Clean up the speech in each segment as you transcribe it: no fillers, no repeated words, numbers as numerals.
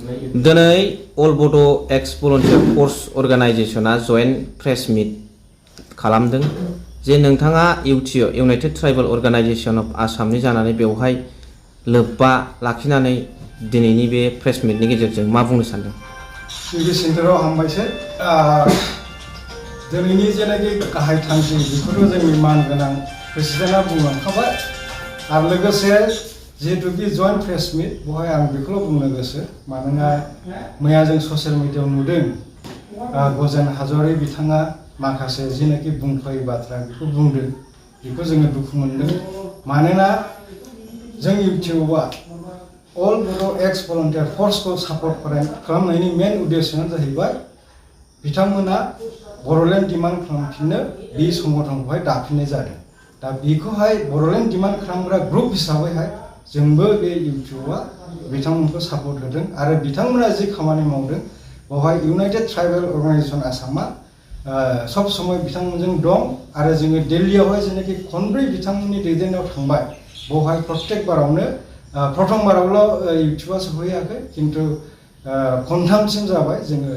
दिनै अल बड' एक्स भलन्टियार फर्स अर्गानाइजेसना joint press मिट खालामदों जे नोंथाङा इउटिअ इउनाइटेड ट्राइबेल अर्गानाइजेसन अफ आसामनि जानानै बेवहाय लोब्बा लाखिनानै दिनैनि बे प्रेस मिटनि गेजेरजों मा बुंनो सानदों? गिबि सेन्टाराव हामबायसै। दिनैनि जेनाखि गाहाय थांखि बेखौथ' जोंनि मानगोनां प्रेसिडेन्टआ बुंलांखाबाय आरो लोगोसे जिहेतु बे जयेन्ट प्रेस मिट बेवहाय आं बेखौल' बुंनो गोसो मानोना मैया जों ससियेल मिडियायाव नुदों गजेन हाज'वारि बिथाङा माखासे जिनाखि बुंफोरै बाथ्रा बेखौ बुंदों बेखौ जोङो दुखु मोनदों मानोना जों इउटिअबआ अल बड' एक्स भलन्टियार फर्सखौ सापर्ट खालामनायनि मेन उद्देश्यआनो जाहैबाय बिथांमोना बड'लेण्ड डिमान्ड खालामफिननो बे संगठनखौहाय दाफिननाय जादों। दा बेखौहाय बड'लेण्ड डिमान्ड खालामग्रा ग्रुप हिसाबैहाय जोंबो बे इउटिअबआ बिथांमोनखौ सापर्ट होदों आरो बिथांमोना जि खामानि मावदों बेवहाय इउनाइटेड ट्राइबेल अर्गानाइजेसन आसामा सब समय बिथांमोनजों दं आरो जोङो दिल्लीयावहाय जेनाखि खनब्रै बिथांमोननि दैदेननायाव थांबाय बेवहाय प्रत्येक बारावनो प्रथम बारावल' इउटिअबआ सौहैयाखै खिन्थु खनथामसिम जाबाय जोङो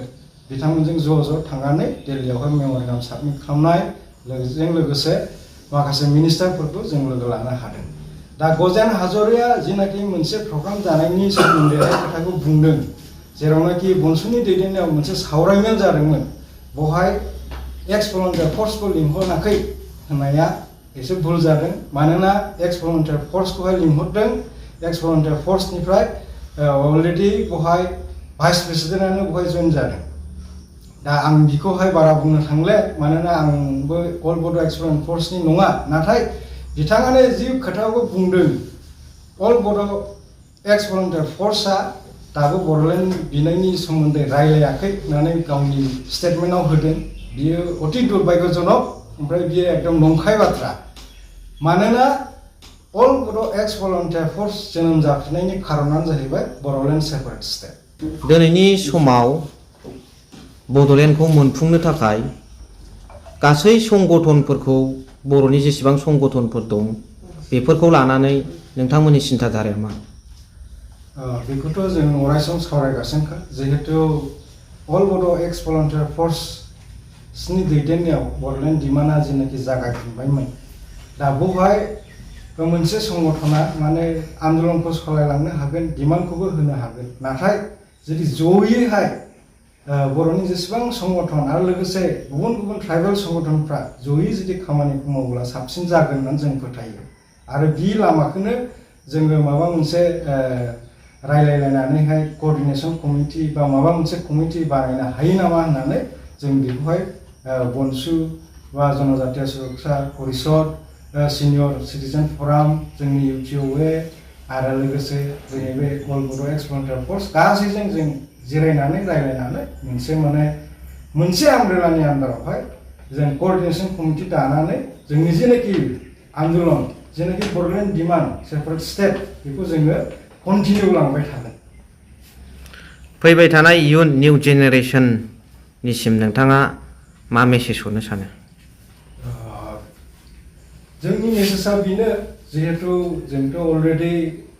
बिथांमोनजों ज' थांनानै दिल्लीयावहाय मेम'रेन्डाम साबमिट खालामनायजों लोगोसे माखासे मिनिस्टारफोरखौ जों लोगो लानो हादों। दा गजेन हाज'रिया जिनाखि मोनसे प्रग्राम जानायनि सोमोन्दैहाय खोथाखौ बुंदों जेरावनाखि बनसुनि दैदेननायाव मोनसे सावरायमेल जादोंमोन बेवहाय एक्स भलन्टियार फर्सखौ लिंहराखै होननाया एसे भुल जादों मानोना एक्स भलन्टियार फर्सखौहाय लिंहरदों। एक्स भलन्टियार फर्सनिफ्राय अलरेडि बेवहाय भाइस प्रेसिडेन्टआनो बेवहाय जइन जादों। दा आं बिखौहाय बारा बुंनो थांले मानोना आंबो अल बड' एक्स भलन्टियार फर्सनि नङा नाथाय बिथाङानो जि खोथाखौ बुंदों अल बड' एक्स भलन्टियार फर्सआ दाबो बड'लेण्ड बिनायनि सोमोन्दै रायलायाखै होननानै गावनि स्टेटमेन्टआव होदों बियो अति दुर्भाग्यजनक ओमफ्राय बियो एकदम नंखाय बाथ्रा मानोना अल बड' एक्स भलन्टियार फर्स जोनोम जाफिननायनि खारनानो जाहैबाय बड'लेण्ड सेपारेट स्टेट। दिनैनि समाव बड'लेण्डखौ मोनफुंनो थाखाय गासै संगठनफोरखौ बर'नि जेसेबां संगठनफोर दं बेफोरखौ लानानै नोंथांमोननि सिन्थाधाराया मा? बेखौथ' जों अरायसम सावरायगासिनोखा जिहेतु अल बड' एक्स भलन्टियार फर्सनि दैदेननायाव बड'लेण्ड डिमान्डआ जेनाखि जागायफिनबायमोन दा बेवहाय मोनसे संगठना माने आन्दलनखौ सालायलांनो हागोन डिमान्डखौबो होनो हागोन नाथाय जुदि जयैहाय बर'नि जेसेबां संगठन आरो लोगोसे गुबुन गुबुन ट्राइबेल संगठनफ्रा जयै जुदि खामानिखौ मावोब्ला साबसिन जागोन होननानै जों फोथायो आरो बे लामाखौनो जोङो माबा मोनसे रायलायलायनानैहाय कअर्डिनेसन कमिटि बा माबा मोनसे कमिटि बानायनो हायो नामा होननानै जों बेखौहाय बनसु बा जनजातीय सुरक्षा परिषद सिनियर सिटिजेन फराम जोंनि इउटिअए आरो लोगोसे जोंनि बे अल बड' एक्स भलन्टियार फर्स गासैजों जों जिरायनानै रायलायनानै मोनसे आमब्रेलानि आन्दारावहाय जों कअर्डिनेसन कमिटि दानानै जोंनि जेनाखि आन्दलन जेनाखि बड'लेण्ड डिमान्ड सेपारेट स्टेट बेखौ जोङो कन्टिनिउ लांबाय थागोन। फैबाय थानाय इयुन निउ जेनेरेसननिसिम नोंथाङा मा मेसेज हरनो सानो? जोंनि मेसेजआ बेनो जिहेतु जोंथ' अलरेडि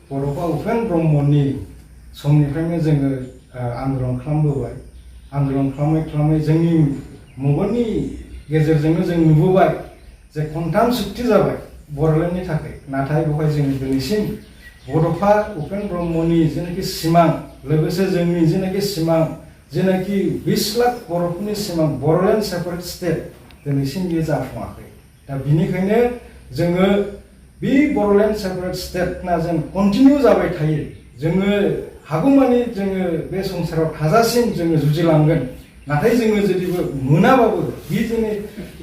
बड'फा उपेन ब्रह्मनि समनिफ्रायनो जोङो आन्दलन खालामबोबाय आन्दलन खालामै जोंनि मेगननि गेजेरजोंनो जों नुबोबाय जे खनथाम सुक्ति जाबाय बड'लेण्डनि थाखाय नाथाय बेवहाय जों दिनैसिम बड'फा उपेन ब्रह्मनि जेनाखि सिमां लोगोसे जोंनि जेनाखि सिमां जेनाखि 20 लाख बर'फोरनि सिमां बड'लेण्ड सेपारेट स्टेट दिनैसिम बियो जाफुङाखै। दा बिनिखायनो जोङो बे बड'लेण्ड सेपारेट स्टेटना जों कन्टिनिउ जाबाय थायो जोङो हागौमानि जोङो बे संसाराव थाजासिम जोङो जुजिलांगोन नाथाय जोङो जुदिबो मोनाबाबो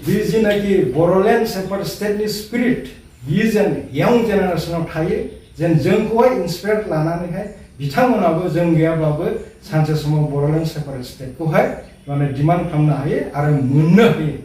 बे जेनाखि बड'लेण्ड सेपारेट स्टेटनि स्पिरिट बियो जेन इयं जेनेरेसनाव थायो जेन जोंखौहाय इन्सपायार लानानैहाय बिथांमोनाबो जों गैयाब्लाबो सानसे समाव बड'लेण्ड सेपारेट स्टेटखौहाय माने डिमान्ड खालामनो हायो आरो मोननो हायो।